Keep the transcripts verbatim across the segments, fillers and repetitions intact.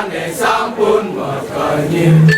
Sampun makanyir.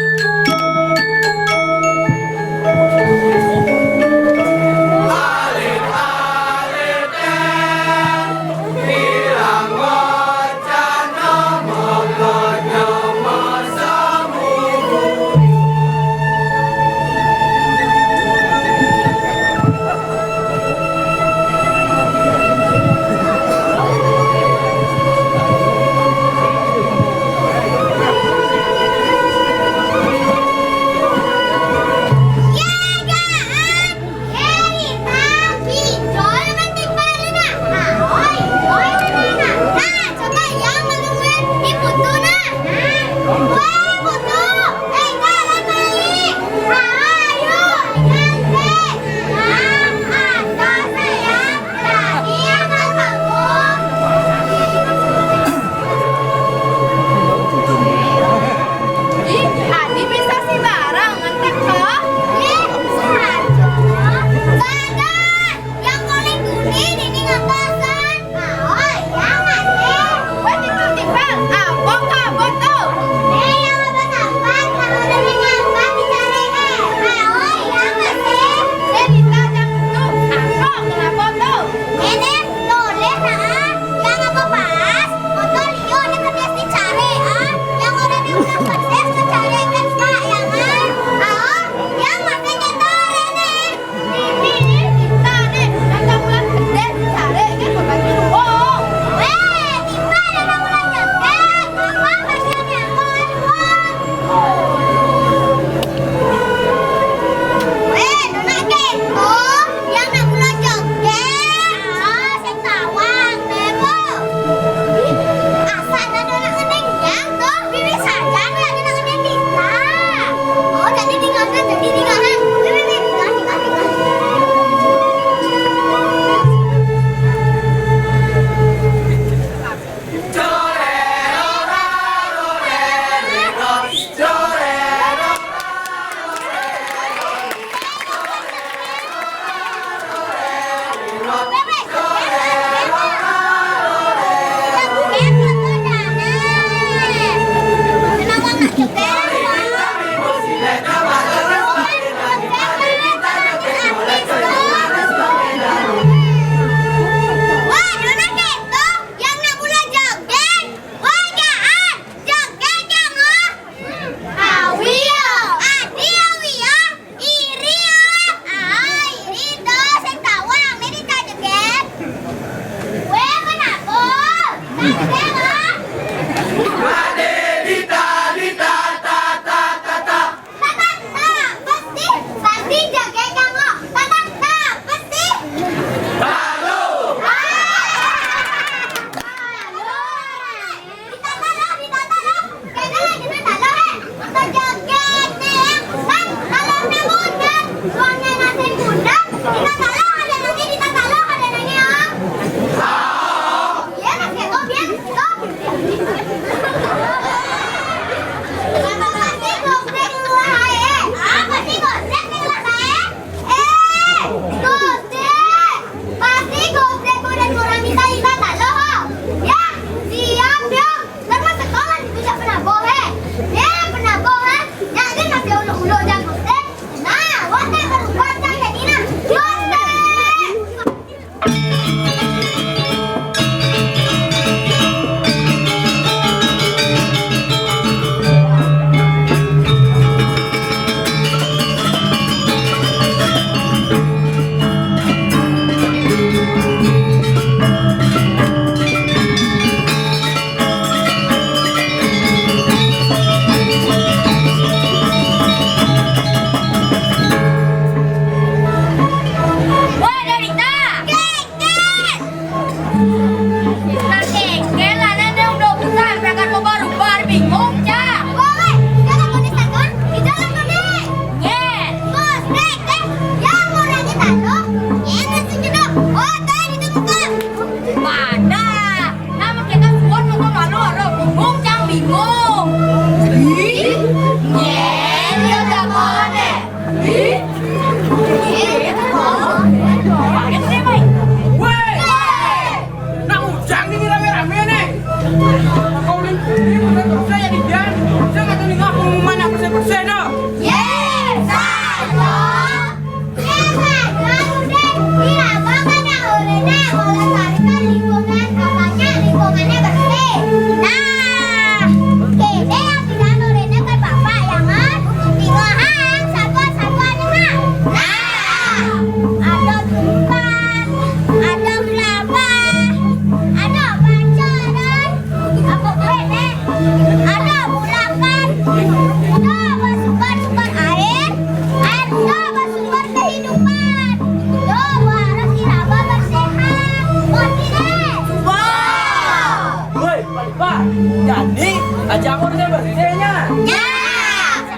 Jadi, aja aku udah bersihnya. Ya.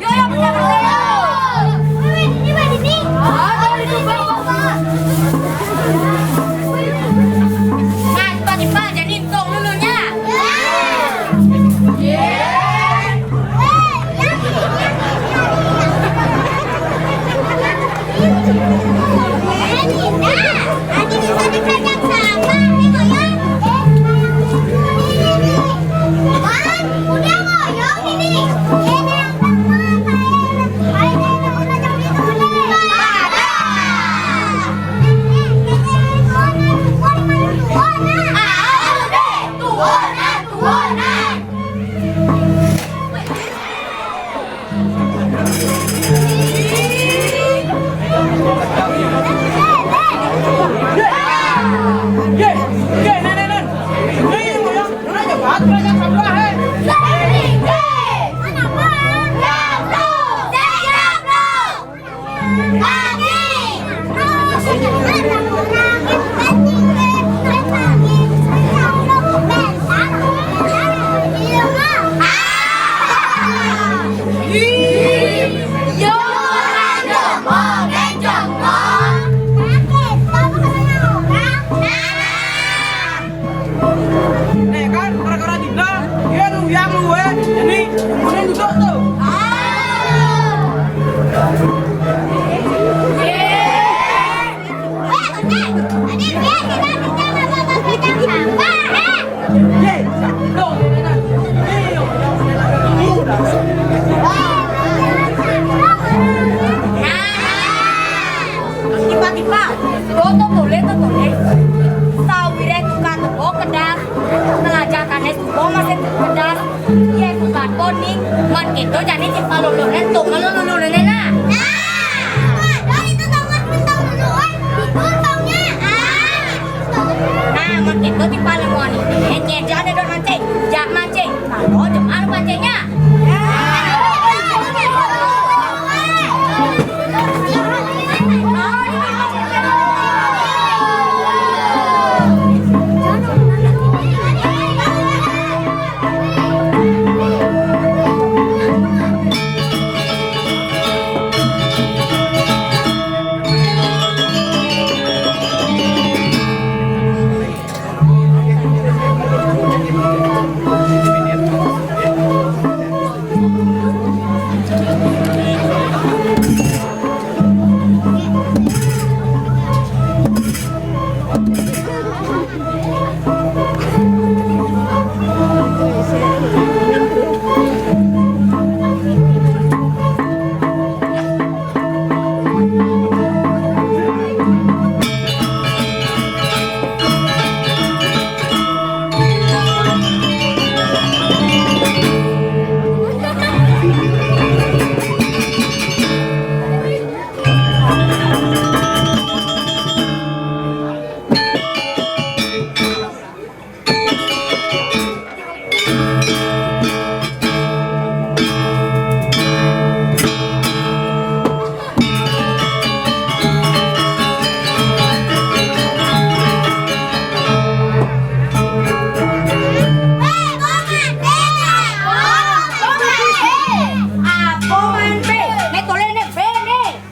Yo, yo, bersih, bersih, yo. Wih, ini mah ini. Oh, dari itu, Bang. Nah, cepat, cepat, jadi untung dulunya. Ya. Nih kan, gara-gara Dinda, dia nuyang lu, eh. Jadi, kemudian duduk tuh. Tiba-tiba, to tole, to tole. Sawire tukang teko kedas, ngelajah kanes tuko masih kedas. Ye tukang koning, man kito jani timpal lolone, to man lolone na. Nah, waduh, itu taman bintang dulu, eh. Itu taunya. Ah. Nah, man kito timpal lolone, eh, nyeja ada dot mancing, jak mancing. Kalau jemaah mancingnya.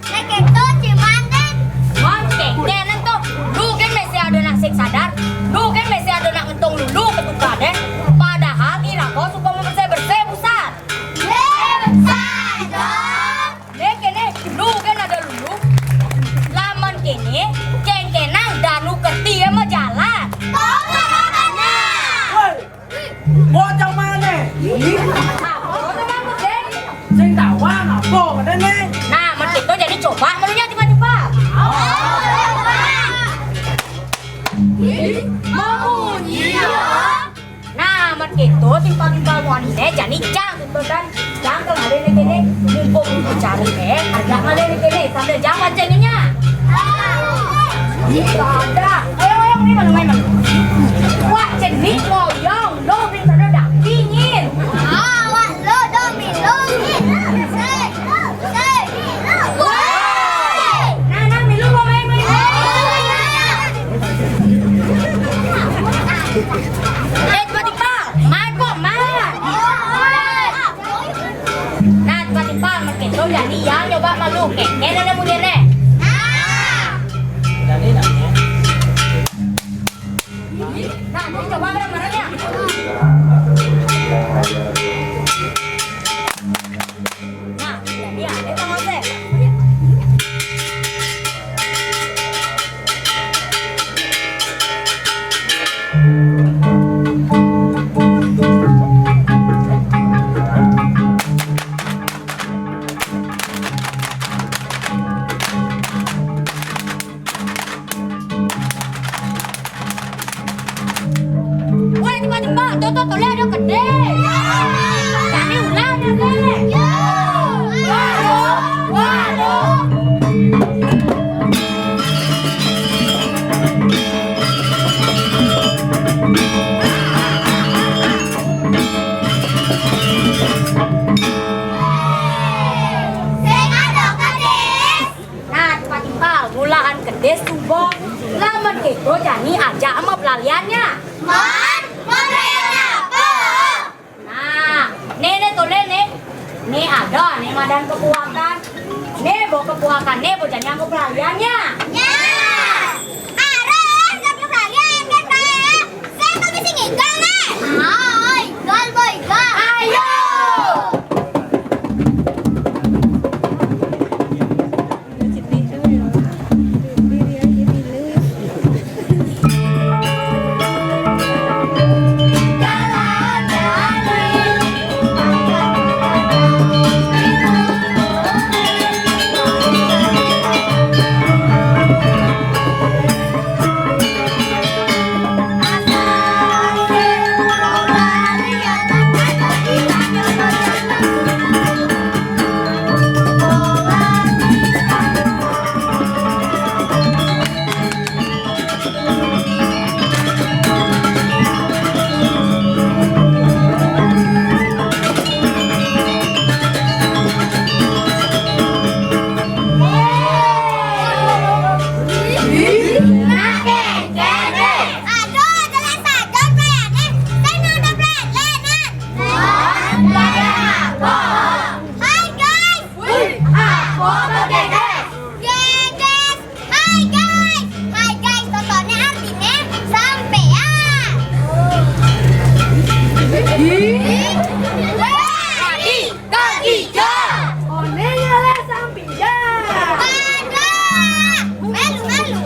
Nek kento cimanden. Wan, kengkenen to. Lu kan masih ada nak sing sadar. Lu kan masih ada nak ngentong lulu ke tukade. Padahal irago supaya bersih-bersih, busan. Busan, dong. Nek kene, lu kan ada lulu. Laman kene, kengkenan danu kerti ya mau jalan. Tolong, Abang. Woi, bocah mana? Sing tawang apa katanya? Nah, man kito jadi coba menunya tiba-tiba. Mamunyi ya. Nah, man kito timpal-timpal muani ne jadi jang gitu kan. Jang ke ngale ne kene, mumpung cari ne, ada ngale ne kene, sambil jang mancingnya. Ada. Ayo, ayo, ini mana, mana? Wah, jenis ngoyong. Lo bin sana dah dingin. Ah, wah, lo dong, bin, lo dingin. Sing, sing, lo. Woi. Nah, nah, milu mau main, main. Eh, tiba-tiba, main kok, Bro, jani ajak ama pelaliannya. Man, pelalian apa? Nah, né, né toleh né. Né ada, né madan kepuakan. Né bo kepuakan, né bo jani anggo pelaliannya. Ya. Arah, anggo pelalian kan, Pak. Saya tuh mesti ngigel, né. Ah, igel, boy, igel. Ayo. Aduh, jelas aja pelayanan. Saya nggak ada pelayanan. Pelayanan apa? Hai, guys. Wih, apa tuh, Geges? Geges. Hai, guys. Hai, guys. Totoné artiné sampéan. Ih. Wih. Kang Ijal. Oné nyalé sampéan. Pada. Malu, malu.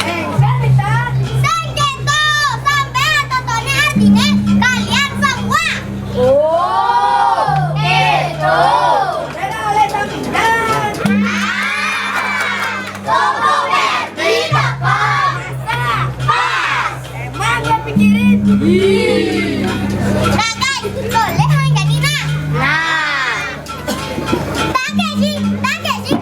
Éngkén, Mister. Sing kéto, sampéan totoné artiné kalian semua. Oh, kéto. Nyalé sampéan. Ah, Koko Berti teko. Pas. Emang gua pikirin. Kakak, boleh hang jadi nah. Nah. Pakai sih, pakai sih.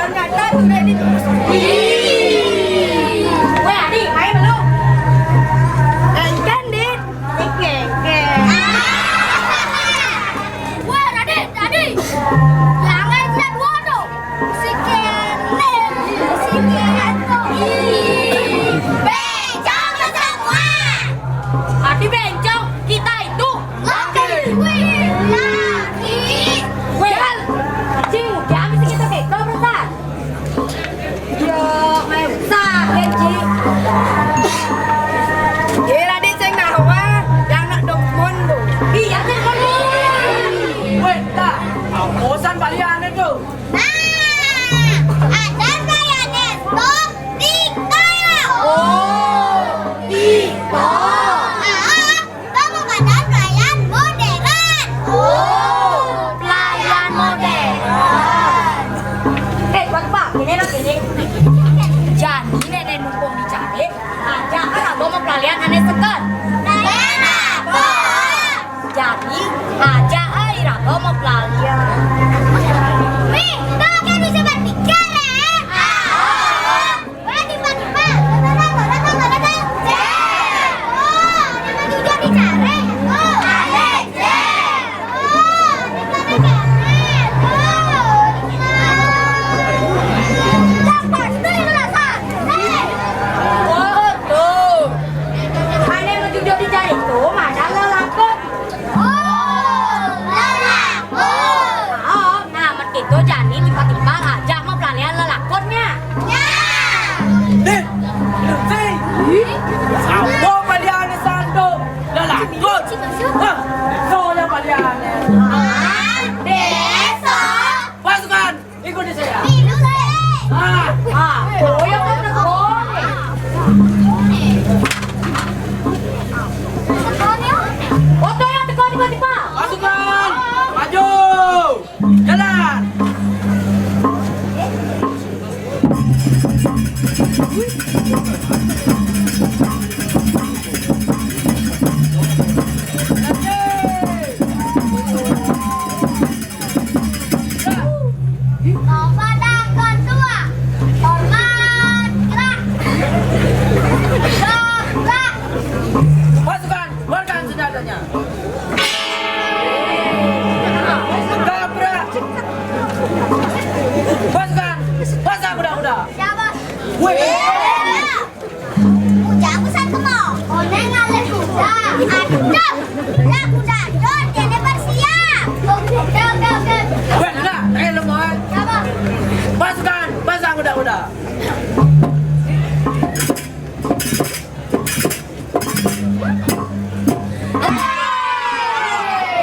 Ternyata sudah dibungkus. Weh, Adi, main belum? Éngkén, Dit. Éngkén. Weh, Radit, Radit. Jangan sudah dua tuh. Si Kenen, si Kenen. Ih, bencong semua. Adi bencong, kita itu laki. Wih, laki. Weh, cing, jangan bisa kita bego, Bro. Yo, main rusak, ya, Ci. Ye, Radit, sing nawa, yang nak dongkon tuh. Iya, kan, kan. Weh, ta, bosan baliané tuh. Nah, ada baliané tuh, TikTok. Oh, TikTok. Ah, Kamu pada pelayan modern. Oh, pelayan modern. Eh, Pak, Pak, ini nak ini. Jani néné numpung di caré, ajak kan abah mau pelalian ané seken. Pelayan apa? Jani, ajak ai abah mau pelalian. Wih, kau kan bisa berpikir, ya? Ah. Wah, tiba-tiba, datang, datang, datang, datang. Cék. Oh, nama jujur dicaré. Oh, ada, Cék. Oh, tiba-tiba. Oh, tiba. Lah, pasti itu rasa. Cék. Oh, tuh. Ané mau jujur dicaré tuh, mana lelakon. Oh, lelakon. Oh, nah, amun kéto jani tiba-tiba ngajak mau pelalian lelakonnya. Ya. Deh, Lutfi. Apa pelalian santo? Lelakon. Hah? Soalnya pelalian. Ah, désa. Pasukan. Ikuti saya. Ikuti. Ah, ah, oh, ya, kan, oh. Oto yang teko tiba-tiba. Pasukan, maju. Jalan.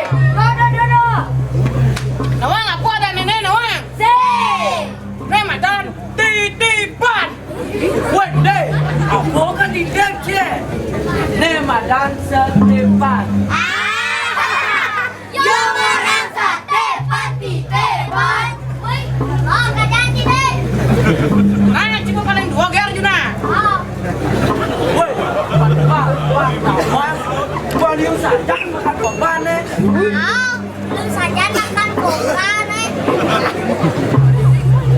Dodo, dodo. Nawang, apa ada nenek nawang? Sing. Né madan titipan. Wéh, Dé, apa kan di Dé, Cé? Né madan Setépan. Ah, yo orang Setépan titipan. Woi, oh, kajan sih, Dé. Nah, cuma paling dua ger, Juna. Oh. Woi, pan, pan, pan, pan. Gua liu saja makan korban, eh. Ah. Lu saja makan kobra, né.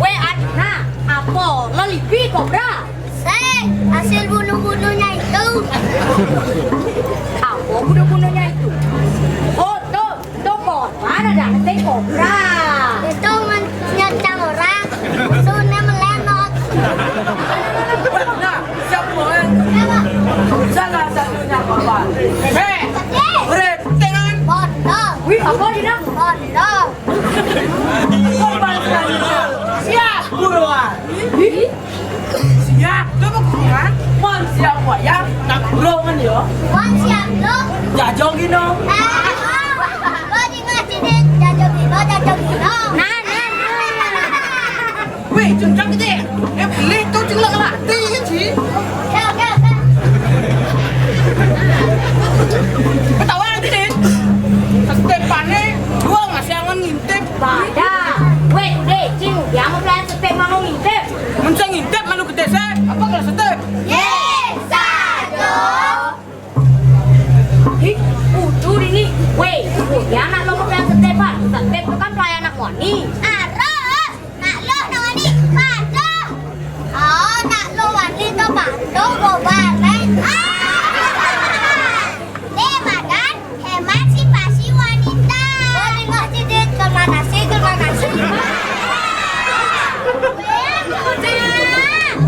Wéh, Adina, apa? Lelipi kobra? Sing, hasil bunuh-bunuhnya itu. Apa bunuh-bunuhnya itu? Oh, tuh, tuh korban ada, sing kobra. Itu men-, nyerang orang, musuhnya melenot. Nah, siapa, eh? Siapa? Salah satunya korban. Hei, betul. Berit, dengan. Bodoh. Wih, apa, Dina? Bodoh. Siap, buruan. Siap, coba buruan. Mon siap wayang, nak buruan yo. Mon siap lo. Jajong gino. Eh, lo di ngaji deh, jajong gino, jajong gino. Nah, nah, nah. Wéh, cungcang gitu ya. Eh, beli tuh cungcang latih sih. Oke, oke, oke. Ketawa nanti deh. Setépané dua masih angon ngintip. Pada. Wéh, udah, cing, dia mau pelayan setép, mau ngintip. Menceng ngintip, malu gedé sih. Apa kalau setép? Yé, satu. Ih, udah ini. Wéh, udah anak lo mau pelayan setép, Pak. Setép itu kan pelayan anak wani. Arus, nak lo nawani, patuh. Oh, nak lo wani to patuh, go bareng. Ah. Né madan emansipasi wanita. Oh, tengok Didit, kemana sih, kemana sih?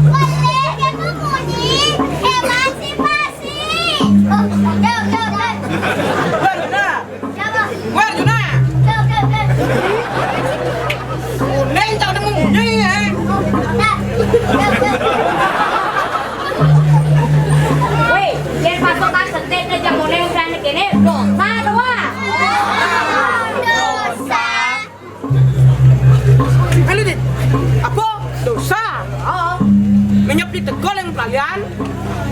Boleh, dia tuh bunyi emansipasi. Oh, oke, oke, oke. Siapa? Wéh, Juna. Oke, oke, oke. Kuning, cak nemu bunyi, eh. Nah. Oke, oke. Wéh, yén pasukan setép né jang kuning, kéné, dosa doa. Dosa. Halo, Dit. Apa? Dosa. Oh. Menyep di tegol yang pelalian.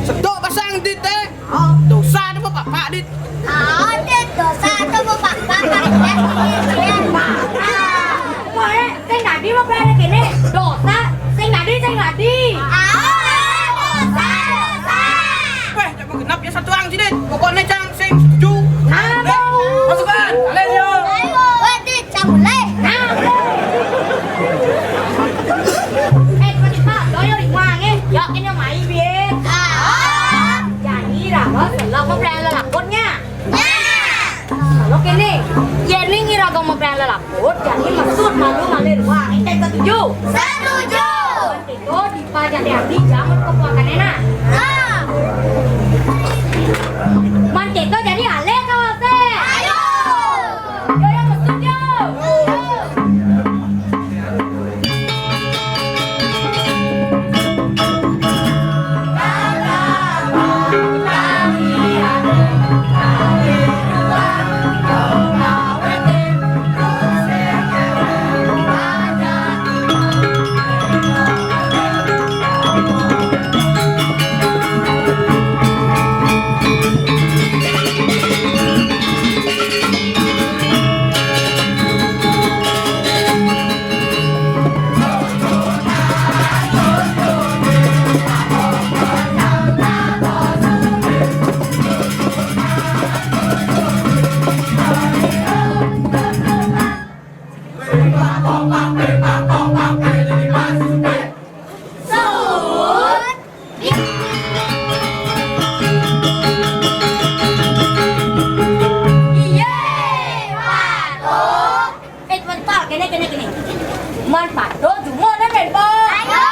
Sedok pasang, Dit, eh. Oh. Dosa ada bapak, Pak, Dit. Oh, Dit, dosa ada bapak, Pak, Dit. Wah, eh, sing dadi mau pelalian kéné. Dosa, sing dadi, sing dadi. Oh, dosa, dosa. Wéh, coba genap ya satu orang sini. Pokoknya cang sing setuju. Aduh. Pasukan, kalian yo. Wéh, Dit, cang mulai. Aduh. Eh, Pak, lo yo ring wangé. Yo, kéné mai, Bit. Ah. Jani, raga, selok mau pelalian lelakon nya. Nya. Kalau kéné, yén iraga mau pelalian lelakon, jani mesut malu ngalih ruang. Énté setuju? Setuju. Kéto dipajak dadi jaman kepuakané nah. Ah. Man kéto jani alih kawasé. Ayo. Yo, yo, mesut yo. Sut. Iyé, patuh. Eh, man patuh, kéné, kéné, kéné. Man patuh, jumuk deh, man patuh. Ayo.